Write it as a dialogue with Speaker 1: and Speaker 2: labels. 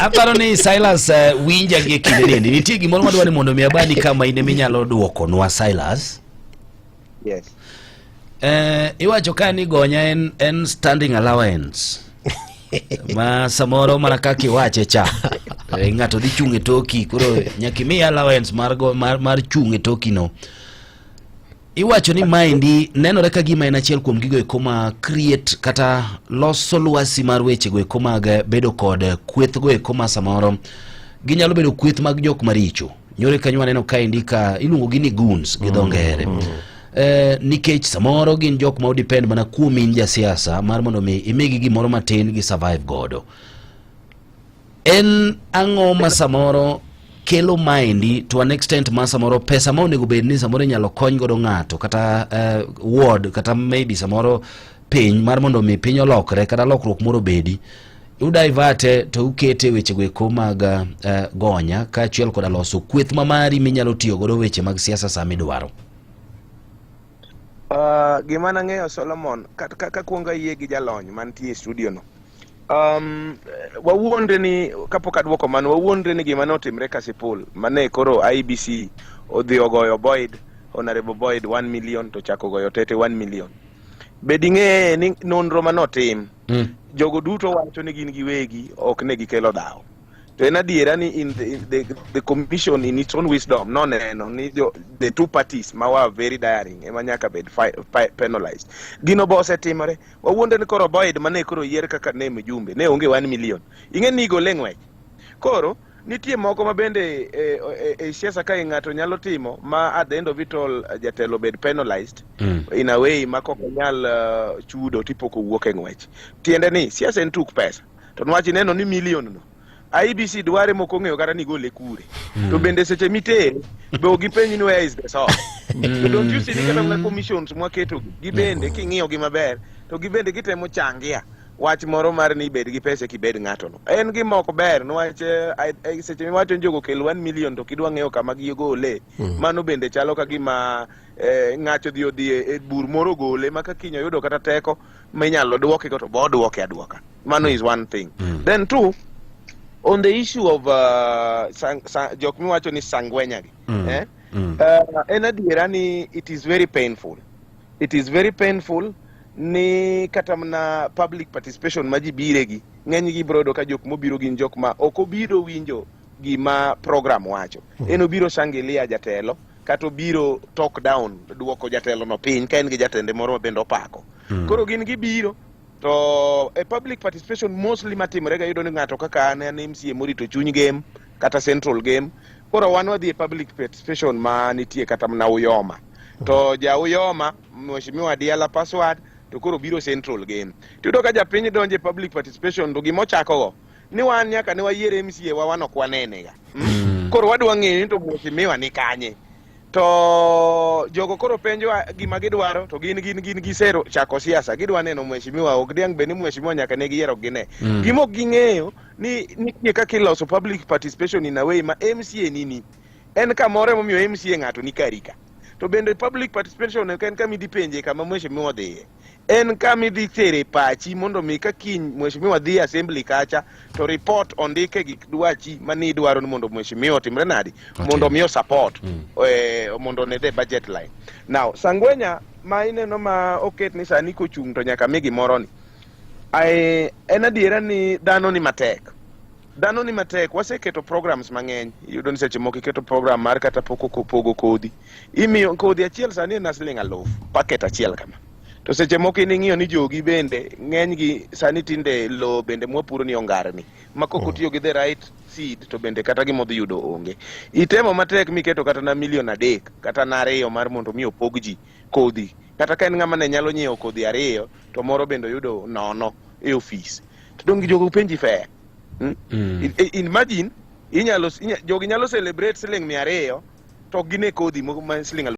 Speaker 1: Aparo ni Silas winja gi e kinde niendi. Nitie gimoro madwa ni mondo mi abani kama in eminyalo duokonwa, Silas.
Speaker 2: Yes.
Speaker 1: Iwacho ka ni gonya en standing allowance ma samoro mana kaka iwache cha, ng'ato dhi chung' e toki, koro nyaka imiye allowance mar chung' e toki no. Iwacho ni maendi nenore ka gima en achiel kuom gigo eko ma create kata loso lwasi mar weche go eko mag bedo kod kweth go eko ma samoro ginyalo bedo kweth mag jok maricho. Nyore kanyo waneno kaendi ka iluongo gi ni goons gi dho ngere. Nikech samoro gin jok ma odepend mana kuom in jasiasa mar mondo mi imigi gimoro matin gi survive godo. En ang'o ma samoro kelo maendi to an extent ma samoro pesa ma onego bed ni samoro inyalo kony godo ng'ato kata ward kata maybe samoro piny mar mondo mi piny olokre kata lokruok moro obedi, udiverte to ukete wechego eko mag gonya kaachiel koda loso kweth ma mari minyalo tiyo godo weche mag siasa sama idwaro?
Speaker 2: Gima nang'eyo, Solomon, ka kuongo ayie gi jalony mantie e studio no. Wawuondre ni kapok aduoko mano, wawuondre ni gima notimre Kasipul mane koro IEBC odhi ogoyo Boyd, Honorable Boyd 1 million to chako goyo Tete 1 million. Be ding'e ni nonro manotim jogo duto wacho ni gin giwegi ok ne gikelo dhaw, to en adiera ni in the commission in its own wisdom noneno ni the two parties ma were very daring ema nyaka bed penalized. Gino bo osetimore. Wawuonde ni koro Boyd mane koro yier kaka ne mjumbe ne onge 1 million, ing'e ni igole ng'wech. Koro nitie moko ma bende e siasa kae ng'ato nyalo timo ma at the end of it all jatelo bed penalized in a way ma kok onyal chudo tipok owuok e ng'wech. Tiende ni siasa en tuk pesa, to nwach ineno ni million no IEBC dware mok ong'eyo kata ni gole kure. To bende seche mitere be ok gipenji ni where is the source. To don't you see ni kata mana commissions mwaketo gi gibende king'iyo gi maber to gibende gitemo changia wach moro mar ni ibed gi pesa kibed ng'ato no en gima ok ber niwach seche miwacho ni jogo kel 1 million to kidwa ng'eyo kama gigole, mano bende chalo ka gima ng'ato odhi e bur moro ogole ma ka kiny oyudo kata teko minyalo duoke go to bo duoke aduoka. Mano is one thing. Then two, on the issue of jok miwacho ni sangwenya gi, eh? En adiera ni it is very painful, it is very painful ni kata mana public participation ma ji bire gi ng'eny gi biro yudo ka jok mobiro gin jok ma ok obiro winjo gima program wacho. En obiro shangilia jatelo kata obiro talk down, duoko jatelo no piny ka en gi jatende moro ma bende opako. Koro gin gibiro to e public participation mostly matimore ga, yudo ni ng'ato kaka an MCA morito chuny game kata central game, koro wan wadhi e public participation ma nitie kata mana Uyoma, to ja Uyoma Mheshimiwa Diala Password to koro biro central game, tiyudo ka japiny donjo e public participation to gimochako go ni wan nyaka ne wayier MCA wa, wan ok wanene ga. Koro wadwa ng'eyo ni to mheshimiwa ni kanye, to jogo koro penjo gima gidwaro to gin gisero chako siasa, gidwa neno mheshimiwa, ok diang' bed ni mheshimiwa nyaka ne giyiero gine. Gima ok ging'eyo ni nitie kaka iloso public participation in a way ma MCA nini en kamoro emomiyo MCA ng'ato ni kari ka, to bende public participation ok en kama idhi penje kama mheshimiwa dhiye, en kama idhi tere pachi mondo mi ka kiny mheshimiwa dhi e assembly kacha to report ondike gik dwachi mani idwaro ni mondo mheshimiwa otimre nadi mondo mi support mondo one the budget line. Now sangwenya ma ineno ma oket ni sani kochung' to nyaka mi gimoro ni ai, en adiera ni dhano ni matek, dhano ni matek. Waseketo programs mang'eny, iyudo ni seche moko iketo program mar kata poko pogo kodhi, imiyo kodhi achiel sani en siling 1000 packet achiel kama, to seche moko in ing'iyo ni jogi bende ng'enygi sani tinde lowo bende mwapuro ni ongarni ma kok otiyo gi the right seed to bende kata gima odhi yudo onge. Itemo matek miketo kata na milion 3 kata na 2 mar mondo mi opog ji kodhi, kata ka en ng'ama ne nyalo nyiewo kodhi 2 to moro bende oyudo nono e ofis, to dong jogo penji fair? Imagine inyalo jogi nyalo celebrate siling 200 to ok gine kodhi ma siling